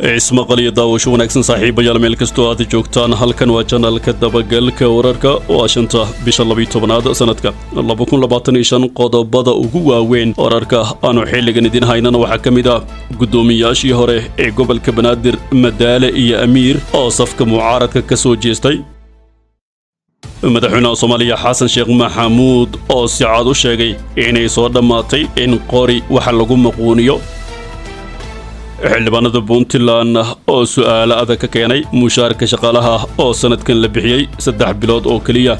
Ismaqal iyo daawasho wanaagsan, saaxiibayaal, meel kastoo aad joogtaan. Halkan waa janalka Dabagalka Wararka. Waa 5-ta bisha 12aad sanadka 2025. Qodobada ugu waaweyn wararka aanu xilligan idin haynana waxaa ka mid ah guddoomiyaashii hore ee gobolka Banaadir, Madaale iyo Amiir, oo safka mucaaradka ka soo jeestay; madaxweynaha Soomaaliya Xasan Sheekh Maxamuud oo si cad u sheegay inay soo dhammaatay in qori waxa lagu maquuniyo; xildhibaanada Puntland oo su'aalo adag ka keenay mushaarka shaqaalaha oo sannadkan la bixiyey 3 bilood oo keliya;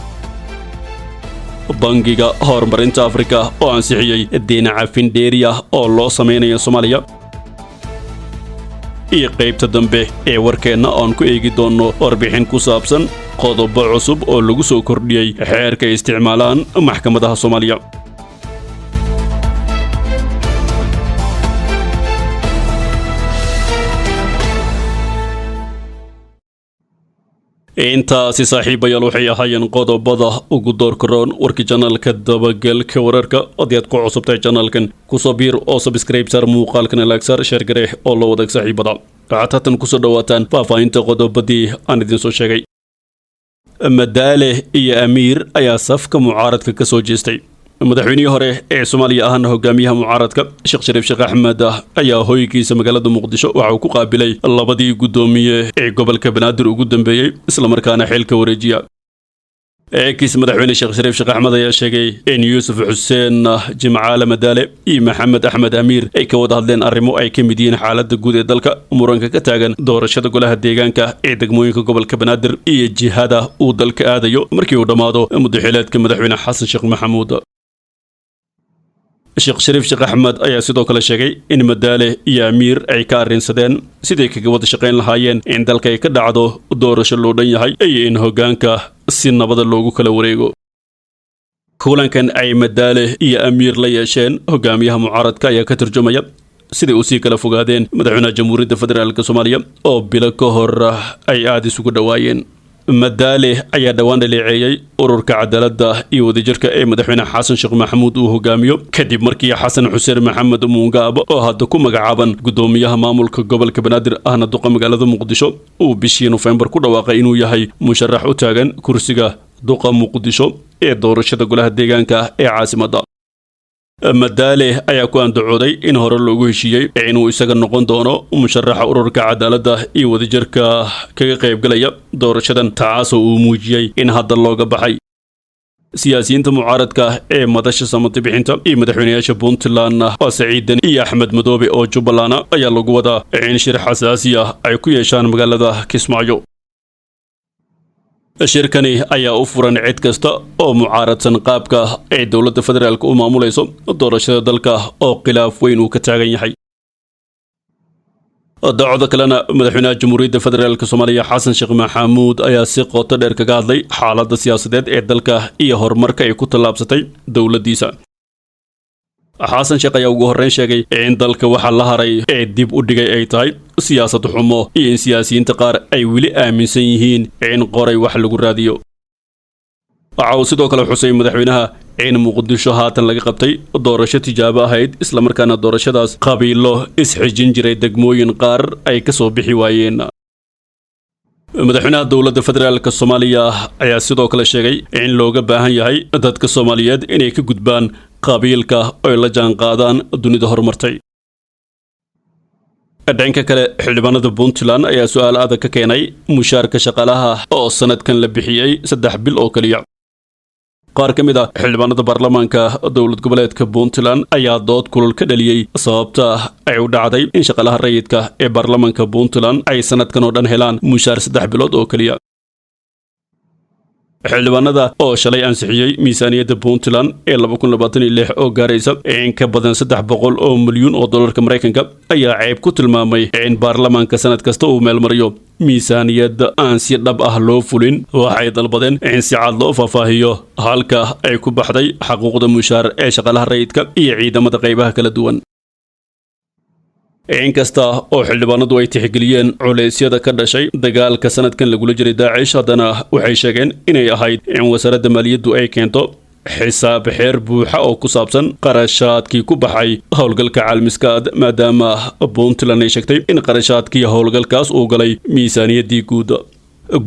Bangiga Horumarinta Afrika oo ansixiyey deyn cafin dheeriya oo loo samaynayo Soomaaliya; iyo qaybta dambe ee warkeenna oon ku eegi doonno warbixin ku saabsan qodobo cusub oo lagu soo kordhiyey xeerka ay isticmaalaan maxkamadaha Soomaaliya. Intaasi, saaxiibayaal, waxay ahaayeen qodobada ugu doorkaroon warkii janalka Dabagalka Wararka. Haddii aad ku cusubtahay janalkan, kusoo biir oo subscribe saar, muuqaalkan like saar, share garee oo loo wadaag saaxiibada. Waxaad haatan kusoo dhawaataan faahfaahinta qodobadii aan idiin soo sheegay. Madaale iyo Amiir ayaa safka mucaaradka ka soo jeestay. Madaxweynihii hore ee Soomaaliya ahna hogaamiyaha mucaaradka, Sheekh Shariif Sheekh Axmed, ayaa hoygiisa magaalada Muqdisho waxa uu ku qaabilay labadii guddoomiye ee gobolka Banaadir ugu dambeeyey, islamarkaana xilka wareejiya. Eekiis madaxweyne Sheekh Shariif Sheekh Axmed ayaa sheegay in Yuusuf Xuseen Jimcaale Madaale iyo Maxamed Axmed Amiir ay ka wada hadleen arrimo ay ka mid yihiin xaaladda guud ee dalka, muranka ka taagan doorashada golaha deegaanka ee degmooyinka gobolka Banaadir iyo jihada uu dalka aadayo markii uu dhammaado muddaxileedka madaxweyne Xasan Sheekh Maxamuud. Sheekh Shariif Sheekh Axmed ayaa sidoo kale sheegay in Madaale iyo Amiir ay ka arrinsadeen siday kaga wada shaqayn lahaayeen in dalka ay ka dhacdo doorasho loo dhan yahay iyo in hoggaanka si nabada loogu kala wareego. Kulankan ay Madaale iyo Amiir la yeesheen hogaamiyaha mucaaradka ayaa ka turjumaya siday usii kala fogaadeen madaxweynaha Jamhuuriyadda Federaalk Soomaaliya oo bilo ka hor ay aada isugu dhowaayeen. Madaale ayaa dhowaan dhaleeceeyey Ururka Cadaaladda iyo Wadajirka ee madaxweyne Xasan Sheekh Maxamuud uu hogaamiyo, kadib markii Xasan Xuseen Maxamed Muungaab, oo hadda ku magacaaban guddoomiyaha maamulka gobolka Banaadir ahna duqa magaalada Muqdisho, uu bishii Nofembar ku dhawaaqay inuu yahay musharax u taagan kursiga duqa Muqdisho ee doorashada golaha deegaanka ee caasimadda. Madaale ayaa ku andacooday in hore loogu heshiiyey inuu isaga noqon doono musharaxa Ururka Cadaaladda iyo Wadajirka kaga qaybgalaya doorashadan, taasoo uu muujiyey in hadda looga baxay. Siyaasiyiinta mucaaradka ee Madasha Samati Bixinta iyo madaxweynayaasha Puntland waa Saciid Deni iyo Axmed Madoobe oo Jubbaland ayaa lagu wadaa in shir xasaasi ah ay ku yeeshaan magaalada Kismaayo. Shirkani ayaa u furan cid kasta oo mucaaradsan qaabka ay dowladda federaalk u maamulayso doorashada dalka oo khilaaf weyn uu ka taagan yahay. Dacwada kalena, madaxweynaha Jamhuuriyadda Federaalk Soomaaliya Xasan Sheekh Maxamuud ayaa si qoto dheer kaga hadlay xaaladda siyaasadeed ee dalka iyo horumarka ay ku tallaabsatay dowladdiisa. Xasan Sheekh ayaa ugu horreyn sheegay in dalka waxa la haray ee dib u dhigay ay tahay siyaasad xumo iyo in siyaasiyiinta qaar ay weli aaminsan yihiin in qoray wax lagu raadiyo. Waxa uu sidoo kale xusay madaxweynaha in Muqdisho haatan laga qabtay doorasho tijaabo ahayd, islamarkaana doorashadaas qabiilo isxijin jiray degmooyin qaar ay ka soo bixi waayeen. Madaxweynaha dowladda federaalk Soomaaliya ayaa sidoo kale sheegay in looga baahan yahay dadka Soomaaliyeed inay ka gudbaan qabiilka oy la jaan qaadaan dunida horumartay. Dhanka kale, xildhibaanada Puntland ayaa su-aal adag ka keenay mushaarka shaqaalaha oo sanadkan la bixiyey 3 bil oo keliya. Qaar ka mid ah xildhibaanada baarlamaanka dowlad goboleedka Puntland ayaa dood kulul ka dhaliyey sababta ay u dhacday in shaqaalaha rayidka ee baarlamaanka Puntland ay sanadkan oo dhan helaan mushaar 3 bilood oo keliya. Xildhibaanada oo shalay ansixiyey miisaaniyadda Puntland ee 2026 oo gaaraysa in ka badan 300 oo milyuun oo dollarka Maraykanka ayaa ceeb ku tilmaamay in baarlamaanka sanad kasta uu meelmariyo miisaaniyad aan si dhab ah loo fulin. Waxay dalbadeen in si cad loo faahfaahiyo halka ay ku baxday xaquuqda mushaar ee shaqaalaha rayidka iyo ciidamada qaybaha kala duwan. Inkasta oo xildhibaanadu ay tixgeliyeen culeysyada ka dhashay dagaalka sanadkan lagula jiray Daacish, haddana waxay sheegeen inay ahayd in wasaaradda maaliyaddu ay keento Xisaab xeer buuxa oo ku saabsan qarashaadkii ku baxay howlgalka Calmiskaad, maadaama Puntland ay sheegtay in qarashaadkii howlgalkaas uu galay miisaaniyaddii guud.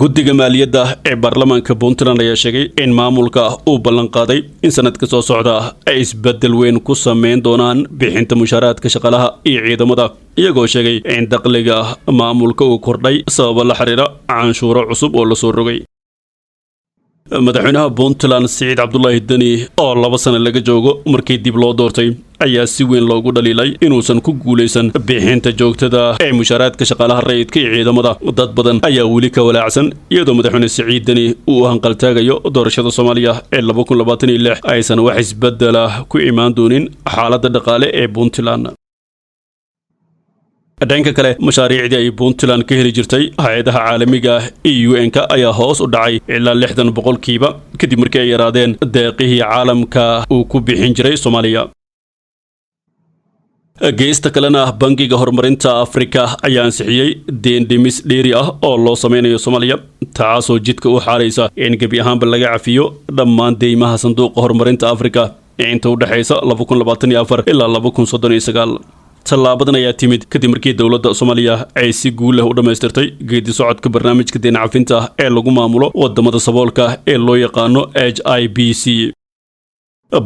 Guddiga maaliyadda ee baarlamaanka Puntland ayaa sheegay in maamulka uu ballanqaaday in sanadka soo socda ay isbeddel weyn ku sameyn doonaan bixinta mushaaraadka shaqaalaha iyo ciidamada, iyagoo sheegay in dakhliga maamulka uu kordhay sababo la xiriira canshuuro cusub oo lasoo rogay. Madaxweynaha Puntland Siciid Cabdulaahi Deni, oo 2 sano laga joogo markii dib loo doortay, ayaa si weyn loogu dhaliilay inuusan ku guulaysan bixinta joogtada ee mushaaraadka shaqaalaha rayidka iyo ciidamada. Dad badan ayaa weli ka walaacsan, iyadoo madaxweyne Siciid Deni uu hanqaltaagayo doorashada Soomaaliya ee 2026, aysan wax isbedela ku imaan doonin xaaladda dhaqaale ee Puntland. Dhanka kale, mashaariicdii ay Puntland ka heli jirtay hay-adaha caalamiga iyo UN-ka ayaa hoos u dhacay ilaa 60% kadib markii ay yaraadeen deeqihii caalamka uu ku bixin jiray Soomaaliya. Geesta kalena, Bangiga Horumarinta Afrika ayaa ansixiyey deen dhimis dheeri ah oo loo sameynayo Soomaaliya, taasoo jidka u xaaraysa in gebi ahaanba laga cafiyo dhammaan deymaha Sanduuqa Horumarinta Afrika inta u dhexaysa 2024 ilaa 2039. Tallaabadan ayaa timid kadib markii dowladda Soomaaliya ay si guul leh u dhammaystirtay geedi socodka barnaamijka deen cafinta ee lagu maamulo wadamada saboolka ee loo yaqaano HIPC.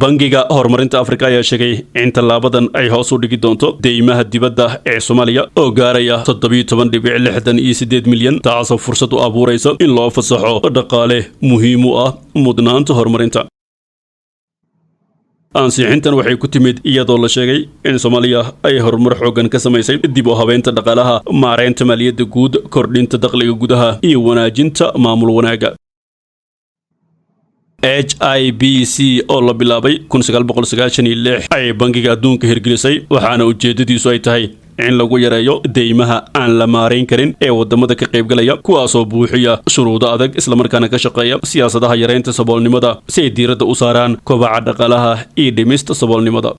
Bangiga Horumarinta Afrika ayaa sheegay in tallaabadan ay hoos u dhigi doonto deymaha dibadda ee Soomaaliya oo gaaraya 17.68 milyan, taasoo fursad u abuuraysa in loo fasaxo dhaqaale muhiim u ah mudnaanta horumarinta. Ansixintan waxay ku timid iyadoo la sheegay in Soomaaliya ay horumar xooggan ka samaysay dib u habeynta dhaqaalaha, maareynta maaliyadda guud, kordhinta dakhliga gudaha iyo wanaajinta maamul wanaagga. HIPC oo la bilaabay ay Bangiga Adduunka hirgelisay, waxaana ujeedadiisu ay tahay in lagu yareeyo deymaha aan la maarayn karin ee wadamada ka qaybgalaya, kuwaasoo buuxiya shuruudo adag islamarkaana ka shaqeeya siyaasadaha yareynta saboolnimada, si ay diiradda u saaraan kobaca dhaqaalaha iyo dhimista saboolnimada.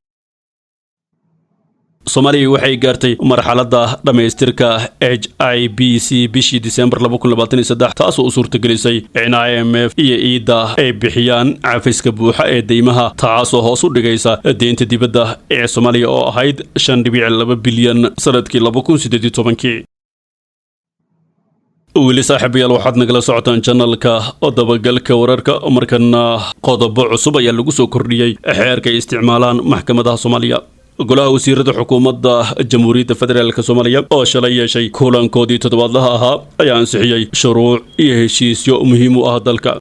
Soomaaliya waxay gaartay marxaladda dhammaystirka HIPC bishii Disembar, taasoo u suurtagelisay in IMF iyo IDA ay bixiyaan cafiska buuxa ee deymaha, taasoo hoos u dhigaysa deynta dibadda ee Soomaaliya oo ahayd 5.2 bilyan sanadkii 2018-kii. Weli, saaxiibayaal, waxaad nagala socotaan channelka Dabagalka Wararka. Markana qodobo cusub ayaa lagu soo kordhiyey xeerka ay isticmaalaan maxkamadaha Soomaaliya. Golaha Wasiirada Xukuumadda Jamhuuriyadda Federaalk Soomaaliya oo shalay yeeshay kulankoodii toddobaadlaha ahaa ayaa ansixiyey shuruuc iyo heshiisyo muhiim u ah dalka.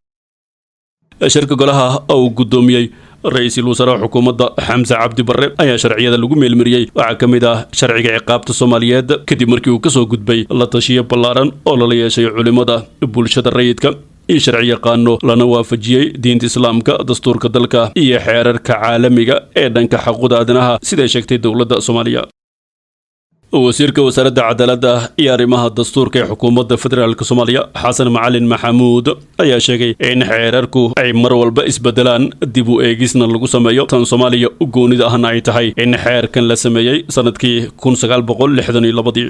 Shirka golaha oo uu guddoomiyey ra-iisul wasaaraha xukuumadda Xamse Cabdi Barre ayaa sharciyada lagu meelmariyey waxaa ka mid ah sharciga ciqaabta Soomaaliyeed, kadib markii uu kasoo gudbay la tashiyo ballaaran oo lala yeeshay culimmada, bulshada rayidka iyo sharci yaqaano, lana waafajiyey diinta Islaamka, dastuurka dalka iyo xeerarka caalamiga ee dhanka xaquuqda aadanaha, siday sheegtay dowladda Soomaaliya. Wasiirka Wasaaradda Cadaaladda iyo Arrimaha Dastuurka ee Xukuumadda Federaalk Soomaaliya Xasan Macalin Maxamuud ayaa sheegay in xeerarku ay mar walba isbedelaan, dib u eegisna lagu sameeyo, tan Soomaaliya u goonida ahna ay tahay in xeerkan la sameeyey sanadkii 1962.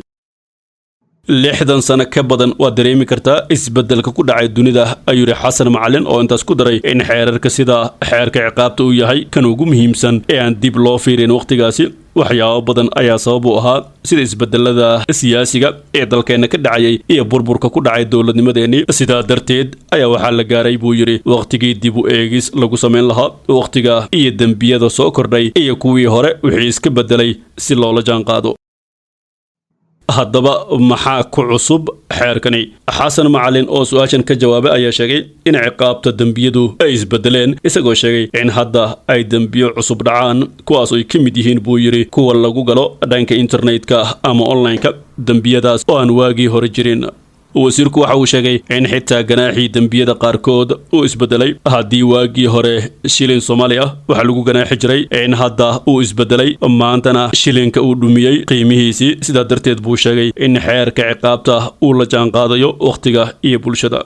60 sano ka badan waad dareemi kartaa isbeddelka ku dhacay dunida, ayuu yidhi Xasan Macalin, oo intaas ku daray in xeerarka sida xeerka ciqaabta uu yahay kan ugu muhiimsan ee aan dib loo fiirin. Wakhtigaasi waxyaabo badan ayaa sabab u ahaa, sida isbedelada siyaasiga ee dalkeenna ka dhacayay iyo burburka ku dhacay dowladnimadeenii. Sidaa darteed ayaa waxaa la gaaray, buu yidhi, wakhtigii dib u eegis lagu samayn lahaa wakhtiga iyo dembiyada soo kordhay iyo kuwii hore wixii iska bedelay si loola jaan qaado. Haddaba, maxaa ku cusub xeerkani? Xasan Macalin oo su-aashan ka jawaabay ayaa sheegay in ciqaabta dembiyadu ay isbedeleen, isagoo sheegay in hadda ay dembiyo cusub dhacaan, kuwaas ay ka mid yihiin, buu yidhi, kuwa lagu galo dhanka internetka ama online-ka, dembiyadaas oo aan waagii hore jirin. Wasiirku waxa uu sheegay in xitaa ganaaxii dembiyada qaarkood uu isbedelay. Haddii waagii hore shilin Soomaali ah waxaa lagu ganaaxi jiray, in hadda uu isbedelay, maantana shilinka uu dhumiyey qiimihiisii. Sidaa darteed buu sheegay in xeerka ciqaabta uu la jaanqaadayo wakhtiga iyo bulshada.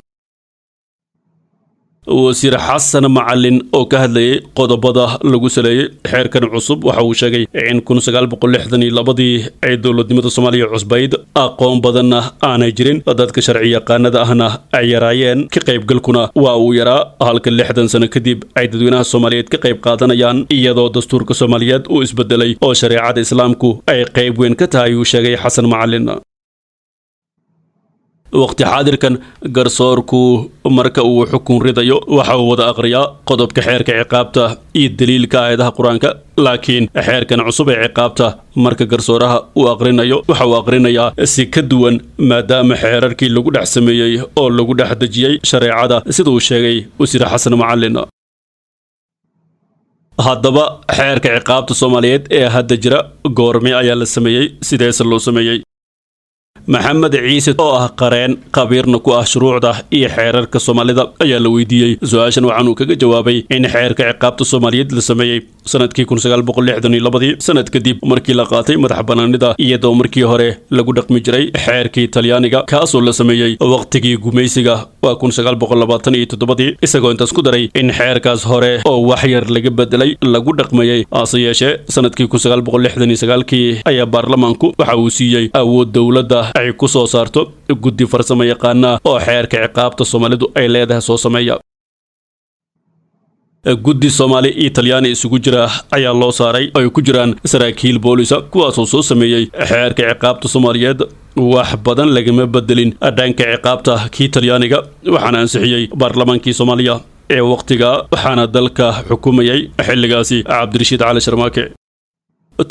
Wasiir Xasan Macalin oo ka hadlayay qodobada lagu saleeyey xeerkan cusub waxa uu sheegay in 1962-dii ay dowladnimada Soomaaliya cusbayd, aqoon badanna aanay jirin, dadka sharci yaqaanada ahna ay yaraayeen, ka qaybgalkuna waa uu yaraa, halka 60 sano kadib ay dadweynaha Soomaaliyeed ka qayb qaadanayaan, iyadoo dastuurka Soomaaliyeed uu isbedelay oo shareecada Islaamku ay qayb weyn ka tahay, uu sheegay Xasan Macalin. Waqti xaadirkan garsoorku marka uu xukun ridayo waxa uu wada aqriyaa qodobka xeerka ciqaabta iyo daliilka aayadaha Qur-aanka, laakiin xeerkan cusub ee ciqaabta marka garsooraha uu aqrinayo waxa uu aqrinayaa si ka duwan, maadaama xeerarkii lagu dhex sameeyey oo lagu dhex dejiyey shareecada, sida uu sheegay wasiir Xasan Macalin. Haddaba xeerka ciqaabta Soomaaliyeed ee hadda jira goorme ayaa la sameeyey? Sideese loo sameeyey? Maxamed Ciise oo ah qareen khabiirna ku ah shuruucda iyo xeerarka Soomaalida ayaa la weydiiyey su-aashan, waxaanuu kaga jawaabay in xeerka ciqaabta Soomaaliyeed la sameeyey sanadkii 1962-dii, sanad kadib markii la qaatay madax banaanida, iyadoo markii hore lagu dhaqmi jiray xeerkii Talyaaniga, kaasoo la sameeyey waqtigii gumaysiga, waa 1927-dii, isagoo intaas ku daray in xeerkaas hore oo wax yar laga bedelay lagu dhaqmayey. Hase yeeshee sanadkii 1969-kii ayaa baarlamaanku waxa uu siiyey awood dowladda ay ku soo saarto guddi farsamo yaqaana oo xeerka ciqaabta Soomaalidu ay leedahay soo sameeya. Guddi Soomaali iyo Talyaani isugu jira ayaa loo saaray, ay ku jiraan saraakiil boolisa, kuwaasoo soo sameeyey xeerka ciqaabta Soomaaliyeed. Wax badan lagama bedelin dhanka ciqaabta kii Talyaaniga, waxaana ansixiyey baarlamaankii Soomaaliya ee wakhtiga, waxaana dalka xukumayay xilligaasi Cabdirashiid Cali Sharmaake.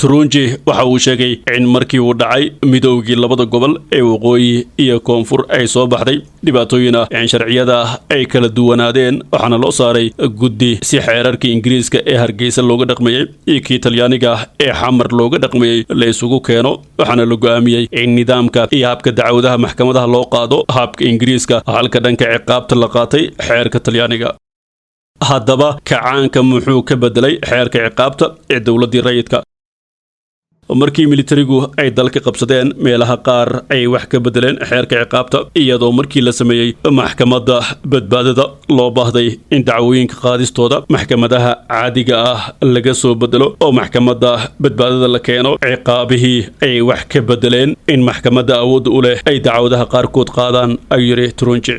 Turunji waxa uu sheegay in markii uu dhacay midoogii labada gobol ee waqooyi iyo koonfur ay soo baxday dhibaatooyin ah in sharciyada ay kala duwanaadeen, waxaana loo saaray guddi si xeerarkii Ingiriiska ee Hargeysa looga dhaqmayey iyo kii Talyaaniga ee Xamar looga dhaqmayey la isugu keeno, waxaana la go'aamiyey in nidaamka iyo habka dacwadaha maxkamadaha loo qaado habka Ingiriiska, halka dhanka ciqaabta la qaatay xeerka Talyaaniga. Haddaba kacaanka muxuu ka bedelay xeerka ciqaabta ee dowladdii rayidka? Markii militarigu ay dalka qabsadeen, meelaha qaar ay wax ka bedeleen xeerka ciqaabta, iyadoo markii la sameeyey maxkamadda badbaadada loo baahday in dacwooyinka qaadistooda maxkamadaha caadiga ah laga soo bedelo oo maxkamadda badbaadada la keeno. Ciqaabihii ay wax ka bedeleen in maxkamadda awoodda u leh ay dacwadaha qaarkood qaadaan, ayuu yidhi Turunji.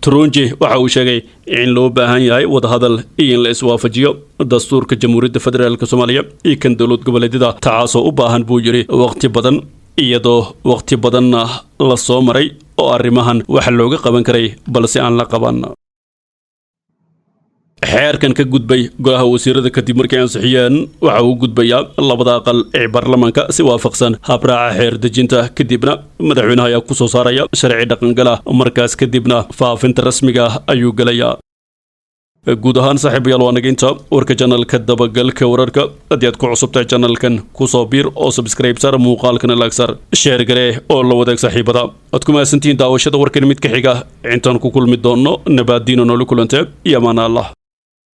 Turunji waxa uu sheegay in loo baahan yahay wadahadal iyo in la iswaafajiyo dastuurka Jamhuuriyadda Federaalk Soomaaliya iyo kan dowlad goboleedyada, taasoo u baahan, buu yidhi, waqti badan, iyadoo waqti badanna la soo maray oo arrimahan wax looga qaban karay balse aan la qaban. Xeerkan ka gudbay golaha wasiirada kadib markay ansixiyeen waxa uu gudbayaa labada aqal ee baarlamaanka si waafaqsan habraaca xeer dejinta, kadibna madaxweynaha ayaa ku soo saaraya sharci dhaqangala, markaas kadibna faafinta rasmiga ayuu gelayaa. Guud ahaan, saaxiibayaal, waa naginta warka channelka Dabagalka Wararka. Haddii aad ku cusubtahay channelkan, kusoo biir oo subscribe sar, muuqaalkana like sar, share garee oo la wadaag saaxiibada. Waad ku mahadsantihiin daawashada warkan. Mid ka xiga intaan ku kulmi doonno, nabaadiino, noola kulante iyo amaana Allah.